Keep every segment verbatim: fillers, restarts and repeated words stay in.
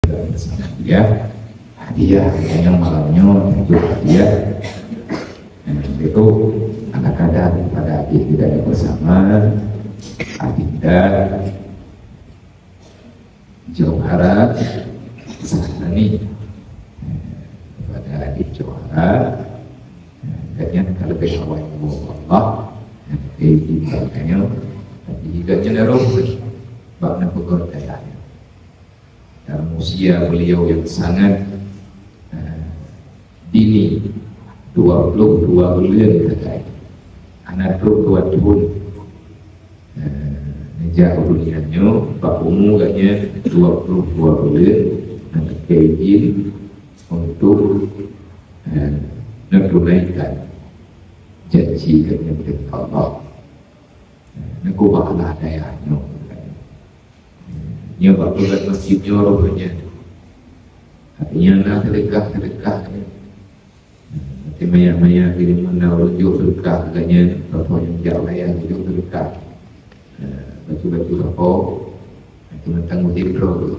Hadiah, hadiah yang malam nyoe, hadiah. Eh, itu anak ada pada adik kita yang bersama, Adinda Johara Sahrani. Eh, kepada adik Johara, eh, katanya kalau lebih awal Allah, eh, di, di katanya, tapi katanya dah roh, bak nak pegang katanya. Dan usia beliau yang sangat, eh, dini, dua puluh dua buleuen sagai. Hana trok dua thon. Eh, neujak u dunia nyoe, bak umu geuh nyan dua puluh dua buleuen, dan geujak izin untuk, eh, menunaikan janji geuh nyan keu Allah. Eh, neukeubah lah dayah nyoe. Nyoe bak peugöt masjid nyoe roh geuh nyan. Artinya na seudeukah-seudeukah nyan. Nanti maya-maya keu deungon na ureueng jok seudeukah geuh nyan, contoh nyang jak raya jok seudeukah. Eh, bacut-bacut sapo, nanti mantong udép droe.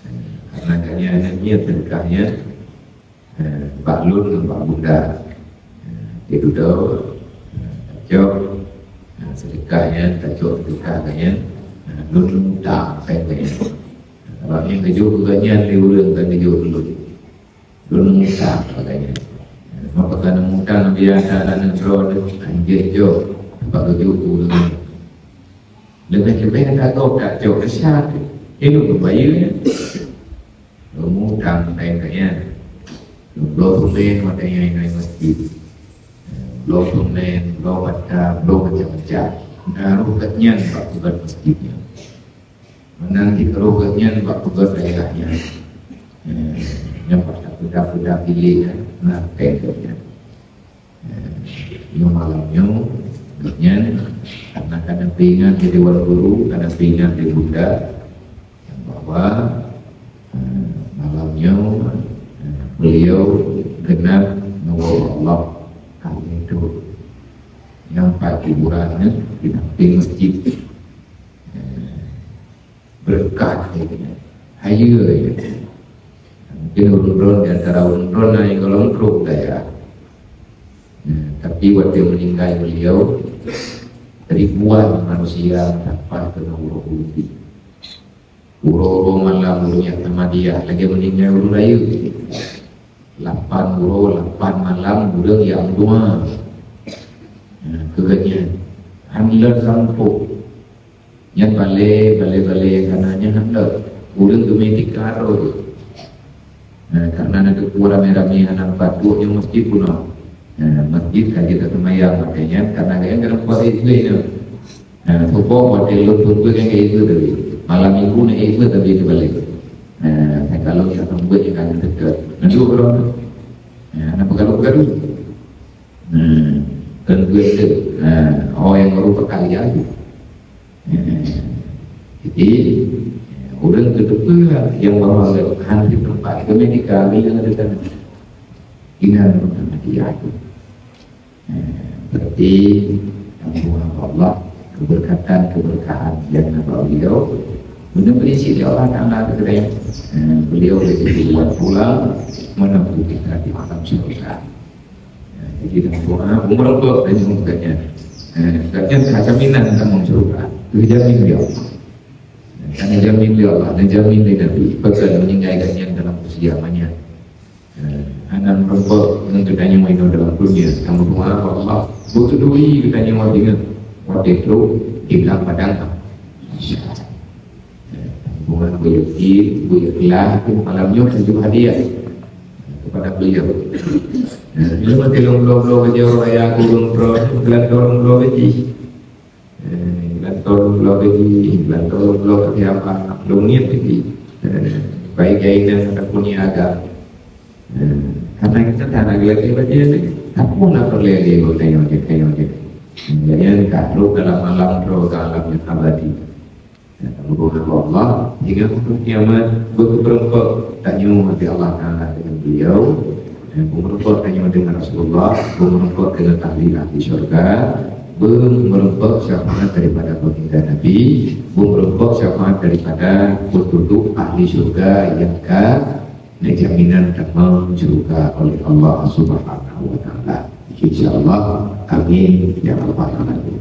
Eh, karena geuh nyan, nyan seudeukah nyan. Eh, bak lôn ngon bak bunda. Eh, di dudoe, eh, tacok, eh, seudeukah nyan, tacok seudeukah geuh nyan, eh, lôn mutang péng geuh nyan. Sabab nyan geujok keu geuh nyan lé ureueng, kon geujok keu lôn. Lôn mutang geuh nyan. Eh, maka kana mutang biasa aneuk droe teuh, anjeut jok, sabab geujok keu ureueng nyan. Leubeh-leubeh ka gob tacok, keusian teuh. Nyan lôn bayeue nyan. Lôn mutang péng geuh nyan. Lôn bloe seumén watèe nyan inong masjid. Bloe seumén, bloe bata, bloe macam-macam. Na roh geuh nyan bak peugöt masjid nyan. Meunan cit roh geuh nyan bak peugöt dayah nyan. Eh, nyang bak tapeudak-peudak bilék nyan, na péng geuh nyan. Eh, nyoe malam nyoe, geuh nyan, karena ka na peuingat lé dewan guru, ka na peuingat lé bunda, bahwa, eh, malam nyoe, eh, beliau genap neuwoe Allah ka lheueh trok. Nyang pat kuburan nyan di sampéng masjid. Eh, Beureukat, hayeue. Mungkin ureueng droen, di antara ureueng droen na nyang gohlom trok dayah. Nah, tapi watèe meuninggai beliau, ribuan manusia meusapat keunoe uroe Ulôn pih. Uroe-uroe malam ureueng nyang Ahmadiyah lagèe meuninggai ureueng rayeuk. Lapan uroe, lapan malam ureueng nyang meudoa. Nah, keu geuh nyan, hana lé sampôh. Nyan balè, balè-balè nyang ka na nyan hana lé. Ureueng geumè tika roh. Nah, karena na geupeu ramè-ramè hana meupat, nyoe masjid peunoh. Nah, masjid ka jeuet taseumayang watèe nyan, karena gobnyan ka na meupat ék nyoe. Nah, suboh watèe lôn peubuet nyang ék nyoe tadi. Malam minggu na ék nyoe tadi teubalek. Nah, ka lôn ka peubuet nyang ka teuka. Nah, duek droe. Nah, na peugaduh-gaduh. Nah, kan beutôi. Nah, oh, nyang baru peukalia tu. Jadi, ureueng keudua nyang bahwa hana teumpat ke medika, bila ada tanah. Inan dia tu. Berarti, ampun Allah, keberkatan, keberkahan yang nabak beliau, benar berisi di Allah Ta'ala kepada beliau dari buat pulang menempuh kita di alam syurga. Jadi, dan doa, umur kok, dan umur katanya. Katanya, kata minat tentang syurga. Itu jamin dia. Karena jamin dia Allah, dan jamin dia Nabi. Pasal meninggal katanya dalam usia banyak. Anak merempat dengan katanya main dalam dunia. Kamu doa, Allah, butuh doi katanya mau dengan. Waktu itu, di dalam padang. Bukan buyuki, buyukilah, malam nyoe tunjuk hadiah kepada beliau. Nah, bila mati lom bloe-bloe ke jauh raya, gurung pro, gelantor lom bloe ke ji. Eh, gelantor lom bloe ke ji, gelantor lom bloe ke siapa? Lom niat ke ji. Eh, baik gaya dan ataupun niaga. Eh, karena kita tak nak lagi baca ni. Tapi pun nak perlu lagi baca yang je, yang je. Jadi, yang tak perlu dalam alam, perlu dalam alam yang abadi. Dan Allah, hingga untuk kiamat, berkeperempat tanyoe di Allah Ta'ala dengan beliau, dan berkeperempat tanyoe dengan Rasulullah, berkeperempat dengan ahli-ahli syurga, Beumeureumpok syafaat daripada baginda Nabi, beumeureumpok syafaat daripada peunduduek ahli syurga nyang ka neujaminan tamong syurga oleh Allah Subhanahu wa Taala. Insya Allah, amin ya rabbal alamin.